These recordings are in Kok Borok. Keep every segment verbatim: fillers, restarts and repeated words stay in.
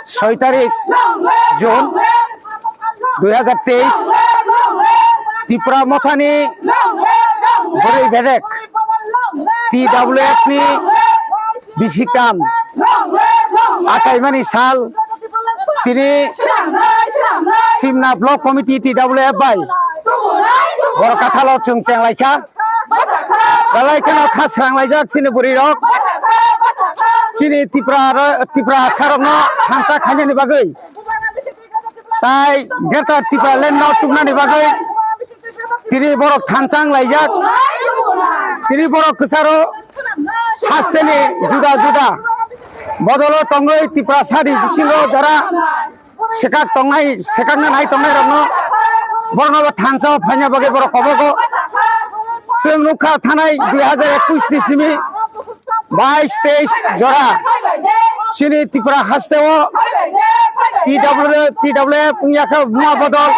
Soi tarik June dui hajar teis, Tipra Mothani Bwrwi Bedek, T W F ni bisikam achaimani sal, tini Simna Block Committee T W F bai borok kathalo chwng chenglaikha. Belai kheno kha sranglaijak chini bwrwi rok. Chini Tipra ro-, Tipra sarokno thansa khainani bagwi, tai Greater Tipraland no tubnani bagwi tini borok thansa wnglaijak. Tini borok kwcharo hasteni juda juda bodolo tongwi Tiprasani bisingo jora swkak tongnai, swkakna nai tongnai rokno, borokno bo thansa o phaina bagwi borok kobogo. Chwng nukha thanai dui hajar ekwis ni simi bais teis jora chini Tripura haste o T W, T W F wngya kha buma bodol,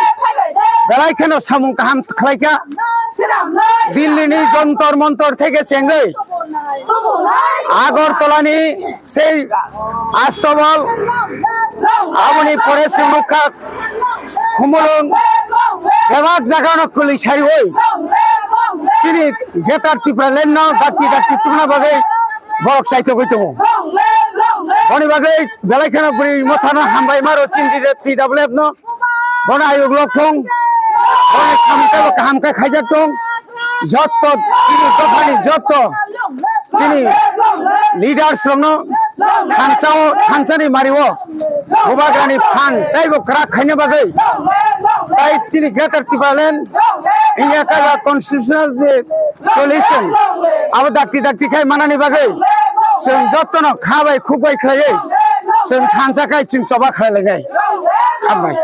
belai kheno samung kaham khlaikha. Delhi ni Jontor Montor theke chengwi Agartala ni sei Astabal, aboni pore se nukha Khumulwng, bebak jaga no kwlwi sariwi chini Greater Tipraland no dakti dakti tubuna bagwi borok chaitogwi tongo. Boni bagwi belai kheno bwrwi mothano hambai maro chini T W F no. Bono ayuk lok thung, bono samung tebo kaham khe khaijak thung. Jotto chini dophani jotto chini leaders rokno thansa o, thansani mario bubagrani phan teibo kwrak khaina bagwi, tai chini Greater Tipraland India kaisa constitutional je solution abo dakti dakti khai manani bagwi chwng jottono kha bai khuk bai khlaiwi chwng thansa khai chwng choba khlai lainai. Hambai.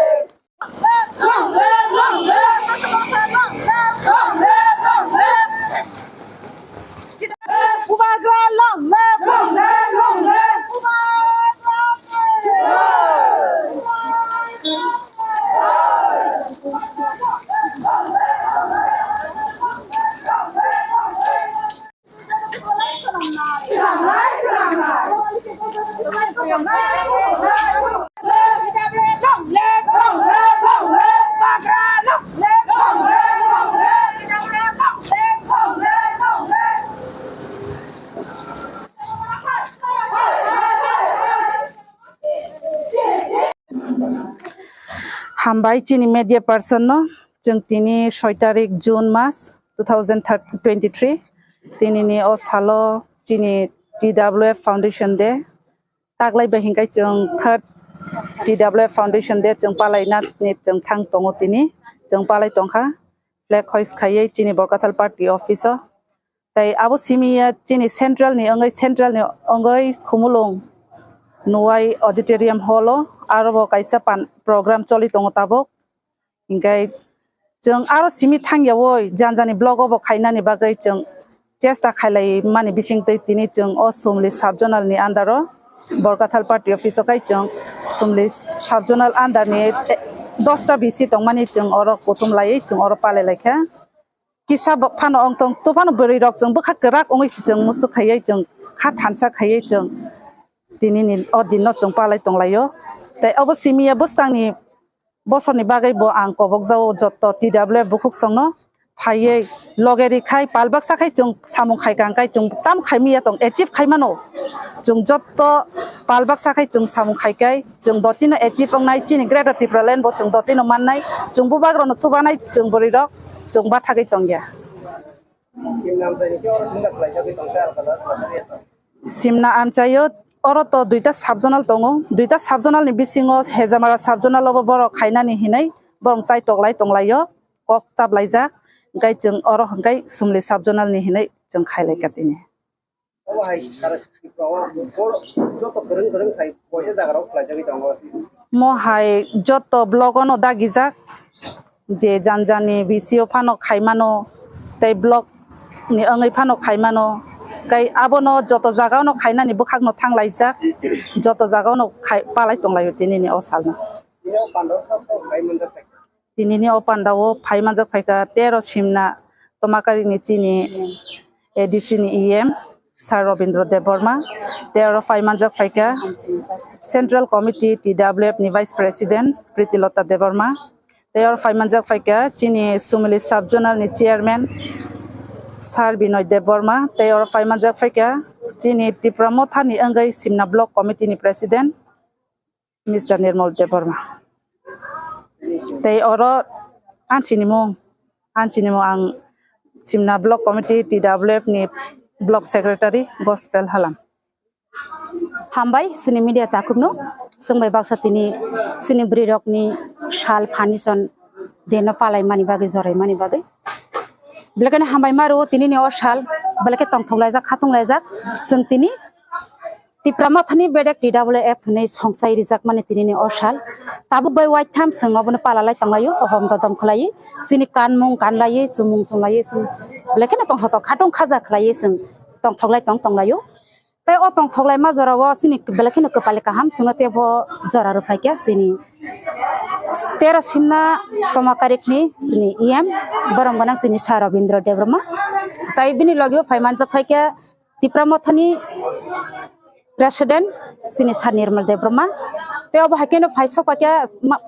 Bubagra long live! Long live! Long live! Bubagra long live! Hambai chini media person no, chwng tini soi tarik June mas two thousand twenty-three, tini ni o salo chini T W F Foundation Day. Taklai bai hinkhe chwng third T W F Foundation Day chwng palaina ni chwng thang tongo tini, chwng palai tongkha flag hoist khaiwi chini Borkathal party office o. Tai abo simi ya chini central ni wngwi, central ni wngwi Khumulwng Nuwai Auditorium Hall o aro bo kaisa pan-, program choli tongo tabuk. Hinkhe chwng aro simi thangya woi jani jani block o bo khainani bagwi chwng chesta khailai mani bisingtwi tini chwng o Sumli sub-zonal ni under o Borkathal party office o khai chwng Sumli sub-zonal under ni dosta B C tongmani chwng oro kuthum laiwi chwng oro palai laikha. Kisa bo phano ong tong, to phano bwrwi rok chwng bwkha kwrak wngwi si chwng musuk khaiwi chwng kha thansa khaiwi chwng tini ni o din no chwng palai tonglaio. Tai obo simi ya bwskang ni bosor ni bagwi bo ang kobok jao jotto T W F bukhuk song no phaiwi loge ri khai pal baksa khai chwng samung khai kang khai chwng tam khai miya tong achieve khai mano. Chwng jotto pal baksa khai chwng samung khai kai chwng dotino achieve wngnai chini Greater Tipraland bo chwng dotino mannai chwng bubagrano chubanai chwng bwrwi rok chwng bathagwi tongya. Simna amchaio oro to duita sub-zonal tongo, duita sub-zonal ni bisingo Hejamara sub-zonal o bo borok khainani hinwi borok chai toklai tonglaio, kok chaplaijak, hwnkhe chwng oro hwnkhe Sumli sub-zonal ni hinwi chwng khailai ka tini. Obo hai sara Tripura o boro joto kwrwng kwrwng khai koita jaga rok khlaijagwi tongo. Mo hai joto block o no dagijak je jani jani B C o phano khaimano tei block ni wngwi phano khaimano tei abono joto jaga o no khainani bwkhak no thanglaijak joto jaga o no khai palai tonglaio tini ni o sal no. Bini o pandao sak sak khai manjak. Tini ni o panda o phai manjak phaikha tero simna Tomakari ni chini A D C ni E M Sir Robindra Debbarma, tei oro phai manjak phaikha Central Committee T W F ni Vice President Pritilota Debbarma, tei oro phai manjak phaikha chini Sumili Sub Zonal ni Chairman Sir Binoy Debbarma, tei oro phai manjak phaikha chini Tipra Motha ni wngwi Simna Block Committee ni President Mister Nirmal Debbarma. Tei oro ang sinimung, ang sinimung ang Simna Block Committee T W F ni Block Secretary Gospel Halam. Hambai sini media takhukno, swngbai baksa tini sini bwrwi rokni sal foundation deno palai mani bagwi, jorai mani bagwi. Belekeno hambai maro tini ni o sal, beleke tongthok laijak, khatung laijak, swng tini Tipra Mothani bedek T W F hwnwi songsai rijakmani tinini o sal. Tabuk bai waitham chwng obono palalai tonglaio, ohom dodom khlaiwi, chini kanmung kanlaiwi, chumung chumlaiwi, chwng belai kheno tongthok khatung khaja khlaiwi chwng tongthoklai tong tonglaio. Tei o tongthoklaima jorao chini belai kheno kwpali kaham chwngno teibo jora rwphaikha chini tero simna toma tarikni chini E M borom gwnang chini Sir Robindra Debbarma. Tai bini logio phai manjak phaikha Tipra Mothani President chini Sir Nirmal Debbarma. Tei obo hai kheno phai sok paikha ma-,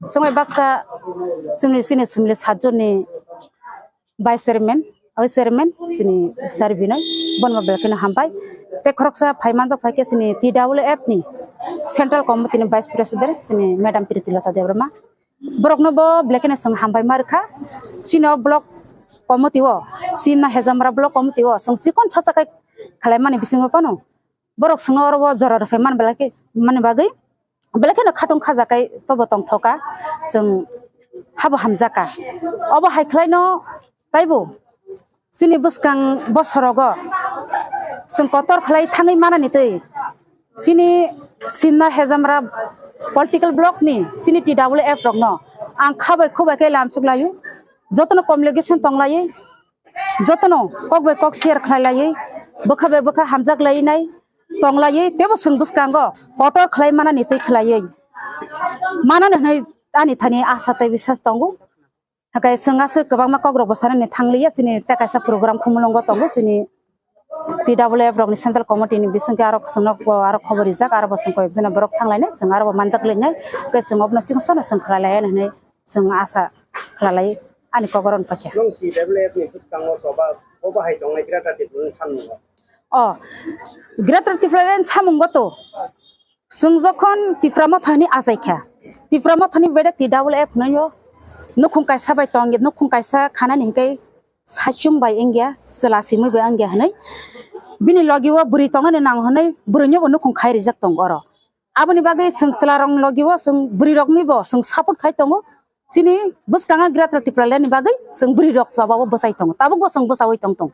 songwi baksa chini, chini Sumili Sat Zonal ni Vice Chairman, o Chairman chini Sir Binoy, bono belai kheno hambai. Tei khoroksa phai manjak phaikha chini T W F ni Central Committee ni Vice President chini Madam Pritilota Debbarma. Borokno bo belai kheno chwng hambai ma rwkha. Chini o block committee o, Simna Hejamra block committee o chwng chikon sacha khai khlaimani bisingo phano borok chwngno oro o jora rwphai man belai khe, mani bagwi belai kheno khatung khajakai tobo tongthoka, chwng habo hamjaka. Obo hai khlaino taibo chini bwskang bosorogo chwng kotor khlai thangwi manani twi chini Simna Hejamra political block ni chini T W F rokno ang khabai khubai khe lamchuk laio. Jotono communication tong laiwi, jotono kok bai kok share khlai laiwi, bwkha bai bwkha hamjak lai nai tong laiwi, teibo chwng bwskango kotor khlai manani twi khlaiwi manani hwnwi ani thani asa tei biswas tongo. Hakai chwng aswk kwbangma kokrokbo sanani thangliya, chini tei kaisa program Khumulwngo tongo, chini T W F rokni Central Committee ni bisingtwi aro chwngno aro khobor rijak, aro bo chwng koyekjona borok thanglainai, chwng aro bo manjak lainai, tei chwng obono chikon chano chwng khlai laiya hwnwi chwng asa khlai lai, ani kokoro wng pakya. Nwng T W F ni bwskango choba, choba hai tongnai Greater Tipraland samungo? O, Greater Tipraland samungo to. Chwng jokhon Tipra Mothani achaikha, Tipra Mothani bedek T W F hwnwi o nukhung kaisa bai tong, nukhung kaisa khanani hinkhe saichung bai wngya, chwla simui bai wngya hwnwi bini logi o bwrwi tongnani nang hwnwi bwrwino bo nukhung khai rijak tongo oro. Aboni bagwi chwng chwla rokni logi o chwng bwrwi rokni bo chwng support khai tongo. Chini bwskango Greater Tipraland ni bagwi chwng bwrwi rok choba o bwchai tongo. Tabuk bo chwng bwchaui tong tongo.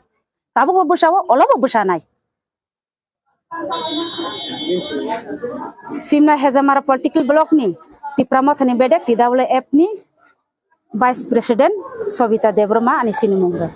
Tabuk bo bwchao, olo bo bwchanai. Simna Hejamara Political Block ni Tipra Mothani bedek T W F ni Vice President Sobita Debbarma ani sinimung bai.